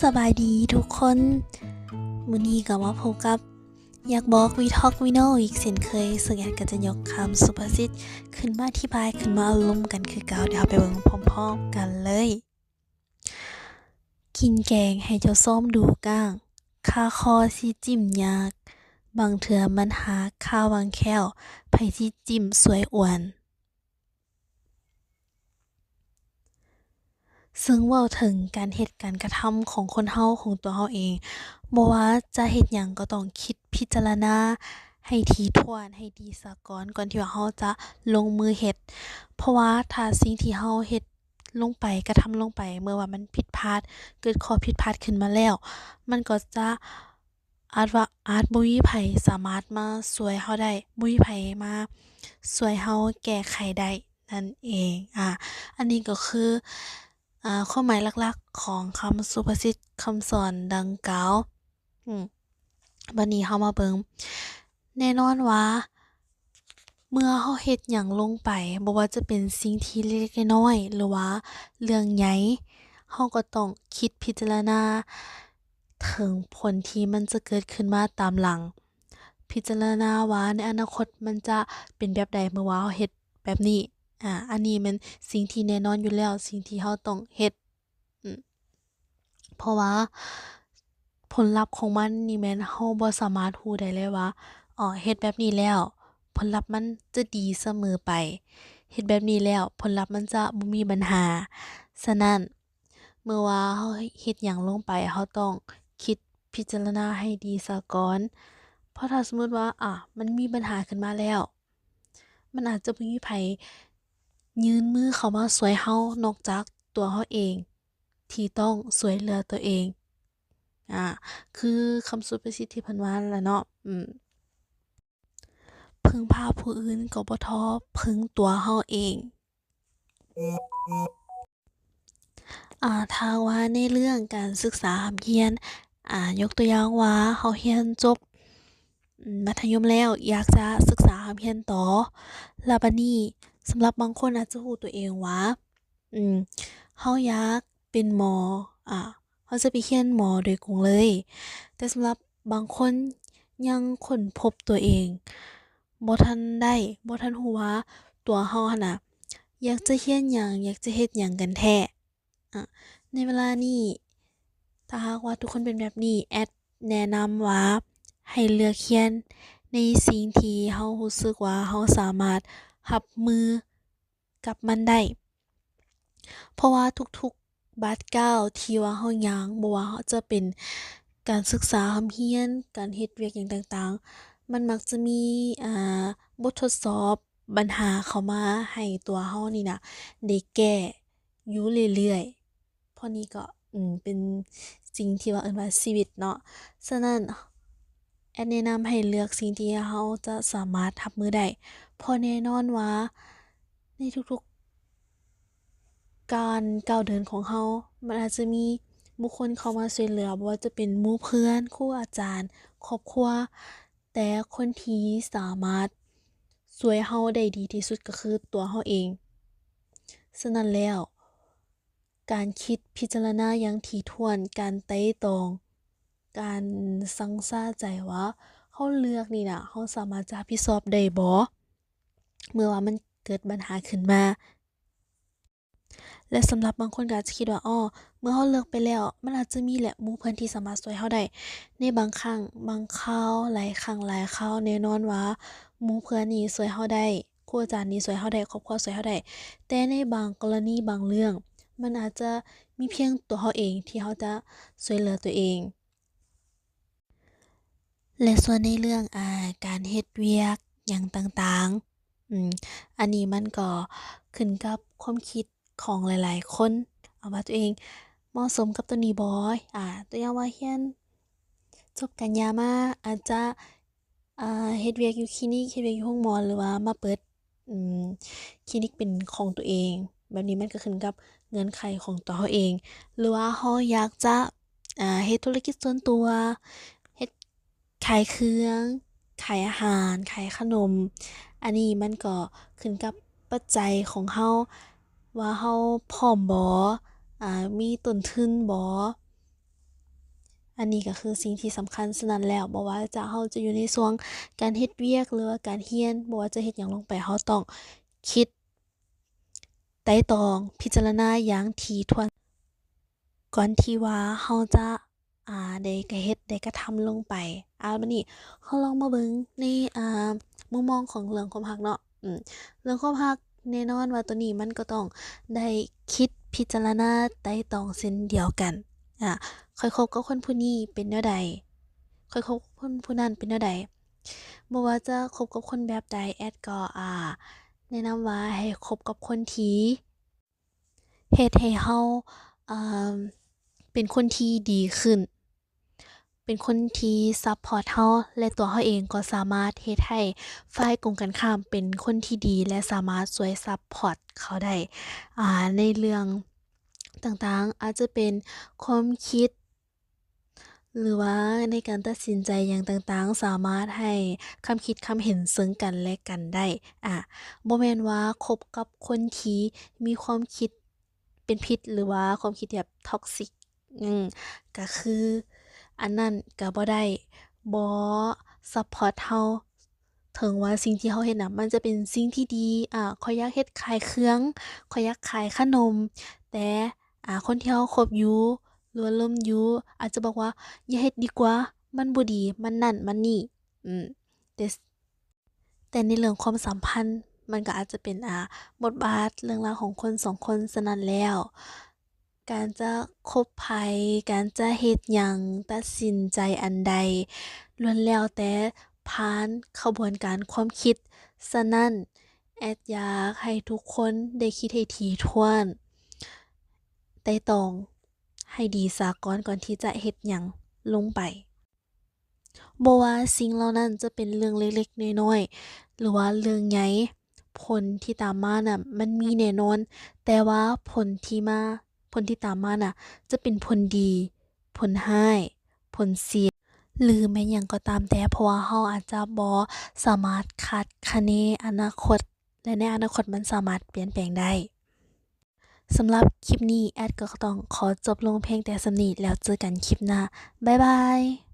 ສະບາຍດີທຸກຄົນ, ມື້ນີ້ກໍມາພົບກັບຢາກບອກ We Talk We Know ອີກເຊັ່ນເຄີຍ, ເຊິ່ງແອດກໍຈະຍົກຄຳສຸພາສິດຂຶ້ນມາອະທິບາຍ, ຂຶ້ນມາລົມກັນຄືເກົ່າ. ດຽວເຮົາໄປເບິ່ງພ້ອມໆກັນເລີຍ. ກິນແກງໃຫ້ເຈົ້າຊອມດູກ້າງ, ຄາຄໍຊິຈິ້ມຍາກ, ບາງເທື່ອມັນຫັກຄາຫວ່າງແຂ້ວ, ໃຜຊິຈິ້ມຊ່ວຍອວນ. ເຊິ່ງເວົ້າເຖິງການເຮັດການກະທຳຂອງຄົນເຮົາ, ຂອງຕົວເຮົາເອງ, ບໍ່ວ່າຈະເຮັດຫຍັງກໍຕ້ອງຄິດພິຈາລະນາໃຫ້ຖີ່ຖ້ວນ, ໃຫ້ດີສາກ່ອນ, ກ່ອນທີ່ວ່າເຮົາຈະລົງມືເຮັດ. ເພາະວ່າຖ້າສິ່ງທີ່ເຮົາເຮັດລົງໄປ, ກະທຳລົງໄປ, ເມື່ອວ່າມັນຜິດພາດ, ເກີດຂໍ້ຜິດພາດຂຶ້ນມາແລ້ວ, ມັນກໍຈະ ອາດວ່າ ອາດບໍ່ມີໃຜສາມາດມາຊ່ວຍເຮົາໄດ້, ບໍ່ມີໃຜມາຊ່ວຍເຮົາແກ້ໄຂໄດ້ນັ້ນເອງ. ອາ ອັນນີ້ກໍຄື ອາ ຄວາມໝາຍຫຼັກໆຂອງຄຳສຸພາສິດ, ຄຳສອນດັ່ງກ່າວ. ອາ ບັດນີ້ເຮົາມາເບິ່ງ, ແນ່ນອນວ່າ ເມື່ອເຮົາເຮັດຫຍັງລົງໄປ, ບໍ່ວ່າຈະເປັນສິ່ງທີ່ເລັກໆນ້ອຍໆ ຫຼືວ່າເລື່ອງໃຫຍ່, ເຮົາກໍຕ້ອງຄິດພິຈາລະນາເຖິງຜົນທີ່ມັນຈະເກີດຂຶ້ນມາຕາມຫຼັງ, ພິຈາລະນາວ່າໃນອະນາຄົດມັນຈະເປັນແບບໃດ ເມື່ອວ່າເຮົາເຮັດແບບນີ້. ອາ ອັນນີ້ແມ່ນສິ່ງທີ່ແນ່ນອນຢູ່ແລ້ວ, ສິ່ງທີ່ເຮົາຕ້ອງເຮັດ. ອາ ເພາະວ່າຜົນລັບຂອງມັນນີ້ແມ່ນເຮົາບໍ່ສາມາດຮູ້ໄດ້ເລີຍວ່າ ເອີ ເຮັດແບບນີ້ແລ້ວຜົນລັບມັນຈະດີສະເໝີໄປ, ເຮັດແບບນີ້ແລ້ວຜົນລັບມັນຈະບໍ່ມີບັນຫາ. ສະນັ້ນ ເມື່ອວ່າເຮົາເຮັດຫຍັງລົງໄປ, ເຮົາຕ້ອງຄິດພິຈາລະນາໃຫ້ດີສາກ່ອນ. ເພາະຖ້າສົມມຸດວ່າ ອາ ມັນມີບັນຫາຂຶ້ນມາແລ້ວ, ມັນອາດຈະບໍ່ມີໃຜຍື່ນມືເຂົ້າມາຊ່ວຍເຮົາ ນອກຈາກຕົວເຮົາເອງ ທີ່ຕ້ອງຊ່ວຍເຫຼືອຕົວເອງ. ອາ ຄືຄຳສຸພາສິດທີ່ເພິ່ນວ່ານັ້ນລະເນາະ, ອືມ ເພິ່ງພາຜູ້ອື່ນກໍບໍ່ທໍ່ເພິ່ງຕົວເຮົາເອງ. ອາ ຖ້າວ່າໃນເລື່ອງການສຶກສາຮ່ຳຮຽນ, ອາ ຍົກຕົວຢ່າງວ່າເຮົາຮຽນຈົບ ອາ ມັດທະຍົມແລ້ວ, ຢາກຈະສຶກສາຮ່ຳຮຽນຕໍ່, ແລ້ວບັດນີ້ສຳລັບບາງຄົນອາດຈະຮູ້ຕົວເອງວ່າ ອືມ ເຮົາຢາກເປັນໝໍ, ອາ ເຮົາຈະໄປຮຽນໝໍໂດຍກົງເລີຍ. ແຕ່ສຳລັບບາງຄົນຍັງຄົ້ນພົບຕົວເອງບໍ່ທັນໄດ້, ບໍ່ທັນຮູ້ວ່າຕົວເຮົາຫັ້ນນະ ຢາກຈະຮຽນຫຍັງ, ຢາກຈະເຮັດຫຍັງກັນແທ້. ອາ ໃນເວລານີ້ ຖ້າຫາກວ່າທຸກຄົນເປັນແບບນີ້, ແອດແນະນຳວ່າໃຫ້ເລືອກຮຽນໃນສິ່ງທີ່ເຮົາຮູ້ສຶກວ່າເຮົາສາມາດຮັບມື ກັບມັນໄດ້. ເພາະວ່າທຸກໆບາດກ້າວທີ່ວ່າເຮົາຍ່າງ, ບໍ່ວ່າເຮົາຈະເປັນການສຶກສາຮ່ຳຮຽນ, ການເຮັດວຽກຫຍັງຕ່າງໆ, ມັນມັກຈະມີ ອາ ບົດທົດສອບ, ບັນຫາເຂົ້າມາໃຫ້ຕົວເຮົານີ້ນະ ໄດ້ແກ້ຢູ່ເລື້ອຍໆ. ເພາະນີ້ກໍ ອືມ ເປັນສິ່ງທີ່ວ່າເອີ້ນວ່າຊີວິດເນາະ. ສະນັ້ນ ແອດແນະນຳໃຫ້ເລືອກສິ່ງທີ່ເຮົາຈະສາມາດຮັບມືໄດ້, ເພາະແນ່ນອນວ່າໃນທຸກໆການກ້າວເດີນຂອງເຮົາ ມັນອາດຈະມີບຸກຄົນເຂົ້າມາຊ່ວຍເຫຼືອ, ບໍ່ວ່າຈະເປັນໝູ່ເພື່ອນ, ຄູອາຈານ, ຄອບຄົວ, ແຕ່ຄົນທີ່ສາມາດຊ່ວຍເຮົາໄດ້ດີທີ່ສຸດກໍຄືຕົວເຮົາເອງ. ສະນັ້ນແລ້ວ ການຄິດພິຈາລະນາຢ່າງຖີ່ຖ້ວນ, ການໄຕ່ຕອງ, ການຊັ່ງຊາໃຈວ່າເຮົາເລືອກນີ້ນະ ເຮົາສາມາດຈະຮັບຜິດຊອບໄດ້ບໍ່ ເມື່ອວ່າມັນເກີດບັນຫາຂຶ້ນມາ. ແລະ ສຳລັບບາງຄົນກໍອາດຈະຄິດວ່າ ອໍ ເມື່ອເຮົາເລືອກໄປແລ້ວ ມັນອາດຈະມີແຫຼະໝູ່ເພື່ອນທີ່ສາມາດຊ່ວຍເຮົາໄດ້. ໃນບາງຄັ້ງບາງຄາວ, ຫຼາຍຄັ້ງຫຼາຍຄາວ, ແນ່ນອນວ່າໝູ່ເພື່ອນນີ້ຊ່ວຍເຮົາໄດ້, ຄູອາຈານນີ້ຊ່ວຍເຮົາໄດ້, ຄອບຄົວຊ່ວຍເຮົາໄດ້, ແຕ່ໃນບາງກໍລະນີບາງເລື່ອງ ມັນອາດຈະມີພຽງຕົວເຮົາເອງທີ່ເຮົາຈະຊ່ວຍເຫຼືອຕົວເອງ. ແລະ ສ່ວນໃນເລື່ອງ ອາ ການເຮັດວຽກຫຍັງຕ່າງໆ, ອືມ ອັນນີ້ມັນກໍຂຶ້ນກັບຄວາມຄິດຂອງຫຼາຍໆຄົນ ອາ ວ່າຕົວເອງເໝາະສົມກັບຕົວນີ້ບໍ່. ອາ ຕົວຢ່າງວ່າຮຽນຈົບການຢາມາ ອາດຈະ ອາ ເຮັດວຽກຢູ່ຄລີນິກ, ເຮັດວຽກຢູ່ໂຮງໝໍ ຫຼືວ່າມາເປີດ ອືມ ຄລີນິກເປັນຂອງຕົວເອງ, ແບບນີ້ມັນກໍຂຶ້ນກັບເງື່ອນໄຂຂອງຕົວເຮົາເອງ. ຫຼືວ່າເຮົາຢາກຈະ ອາ ເຮັດທຸລະກິດສ່ວນຕົວ, ເຮັດຂາຍເຄື່ອງ, ຂາຍອາຫານ, ຂາຍຂະໜົມ, ອັນນີ້ມັນກໍຂຶ້ນກັບປັດໄຈຂອງເຮົາ ວ່າເຮົາພ້ອມບໍ່, ອາ ມີຕົ້ນທຶນບໍ່, ອັນນີ້ກໍຄືສິ່ງທີ່ສຳຄັນ. ສະນັ້ນແລ້ວ ບໍ່ວ່າຈະ ເຮົາຈະຢູ່ໃນຊ່ວງການເຮັດວຽກ ຫຼືວ່າການຮຽນ, ບໍ່ວ່າຈະເຮັດຫຍັງລົງໄປ, ເຮົາຕ້ອງຄິດ ໄຕ່ຕອງ ພິຈາລະນາຢ່າງຖີ່ຖ້ວນ ກ່ອນທີ່ວ່າເຮົາຈະ ອ່າ ໄດ້ກະເຮັດ ໄດ້ກະທຳລົງໄປ. ອ່າ ບາດນີ້ເຮົາລອງມາເບິ່ງໃນ ອ່າ ມຸມມອງຂອງເລື່ອງຄວາມຮັກເນາະ. ອືມ ເລື່ອງຄວາມຮັກ ແນ່ນອນວ່າໂຕນີ້ມັນກໍຕ້ອງໄດ້ຄິດພິຈາລະນາໄຕ່ຕອງເຊັ່ນດຽວກັນ. ອ່າ ຂ້ອຍຄົບກັບຄົນຜູ້ນີ້ເປັນແນວໃດ? ຂ້ອຍຄົບກັບຄົນຜູ້ນັ້ນເປັນແນວໃດ? ບໍ່ວ່າຈະຄົບກັບຄົນແບບໃດ, ແອດກໍ ອ່າ ແນະນຳວ່າໃຫ້ຄົບກັບຄົນທີ່ ເຮັດໃຫ້ເຮົາ ເອີ່ມ ເປັນຄົນທີ່ດີຂຶ້ນ, ເປັນຄົນທີ່ຊັບພອດເຮົາ ແລະ ຕົວເຮົາເອງກໍສາມາດເຮັດໃຫ້ຝ່າຍກົງກັນຂ້າມເປັນຄົນທີ່ດີ ແລະ ສາມາດຊ່ວຍຊັບພອດເຂົາໄດ້ ອ່າ ໃນເລື່ອງຕ່າງໆ, ອາດຈະເປັນຄວາມຄິດ ຫຼືວ່າໃນການຕັດສິນໃຈຫຍັງຕ່າງໆ ສາມາດໃຫ້ຄຳຄິດຄຳເຫັນເຊິ່ງກັນແລະກັນໄດ້. ອາ ບໍ່ແມ່ນວ່າຄົບກັບຄົນທີ່ມີຄວາມຄິດເປັນພິດ ຫຼືວ່າຄວາມຄິດແບບ toxic ອືມ ກະຄືອັນນັ້ນກະບໍ່ໄດ້ ບໍ່ support ເຮົາ. ເຖິງວ່າສິ່ງທີ່ເຮົາເຮັດນະ ມັນຈະເປັນສິ່ງທີ່ດີ, ອາ ຂ້ອຍຢາກເຮັດຂາຍເຄື່ອງ, ຂ້ອຍຢາກຂາຍຂະໜົມ, ແຕ່ ອາ ຄົນທີ່ເຮົາຄົບຢູ່ ຫຼືວ່າລົມຢູ່ ອາດຈະບອກວ່າ ຢ່າເຮັດດີກວ່າ, ມັນບໍ່ດີ, ມັນນັ້ນ ມັນນີ້ ອືມ ແຕ່ ແຕ່ໃນເລື່ອງຄວາມສຳພັນ ມັນກໍອາດຈະເປັນ ອາ ບົດບາດເລື່ອງລາວຂອງຄົນສອງຄົນ. ສະນັ້ນແລ້ວ ການຈະຄົບໃຜ, ການຈະເຮັດຫຍັງ, ຕັດສິນໃຈອັນໃດ ລ້ວນແລ້ວແຕ່ຜ່ານຂະບວນການຄວາມຄິດ. ສະນັ້ນ ແອດຢາກໃຫ້ທຸກຄົນໄດ້ຄິດໃຫ້ຖີ່ຖ້ວນ, ໄຕ່ຕອງໃຫ້ດີສາກ່ອນ ກ່ອນທີ່ຈະເຮັດຫຍັງລົງໄປ. ບໍ່ວ່າສິ່ງເຫຼົ່ານັ້ນຈະເປັນເລື່ອງເລັກໆນ້ອຍໆ ຫຼືວ່າເລື່ອງໃຫຍ່, ຜົນທີ່ຕາມມານະ ມັນມີແນ່ນອນ, ແຕ່ວ່າຜົນທີ່ມາ, ຜົນທີ່ຕາມມານະ ຈະເປັນຜົນດີ, ຜົນຮ້າຍ, ຜົນເສຍ ຫຼືແມ່ນຫຍັງກໍຕາມແຕ່, ເພາະວ່າເຮົາອາດຈະບໍ່ສາມາດຄາດຄະເນອະນາຄົດ ແລະ ໃນອະນາຄົດມັນສາມາດປ່ຽນແປງໄດ້. ສຳລັບຄລິບນີ້ ແອດກໍຕ້ອງຂໍຈົບລົງພຽງແຕ່ສ່ຳນີ້, ແລ້ວເຈີກັນຄລິບໜ້າ. ບາຍບາຍ.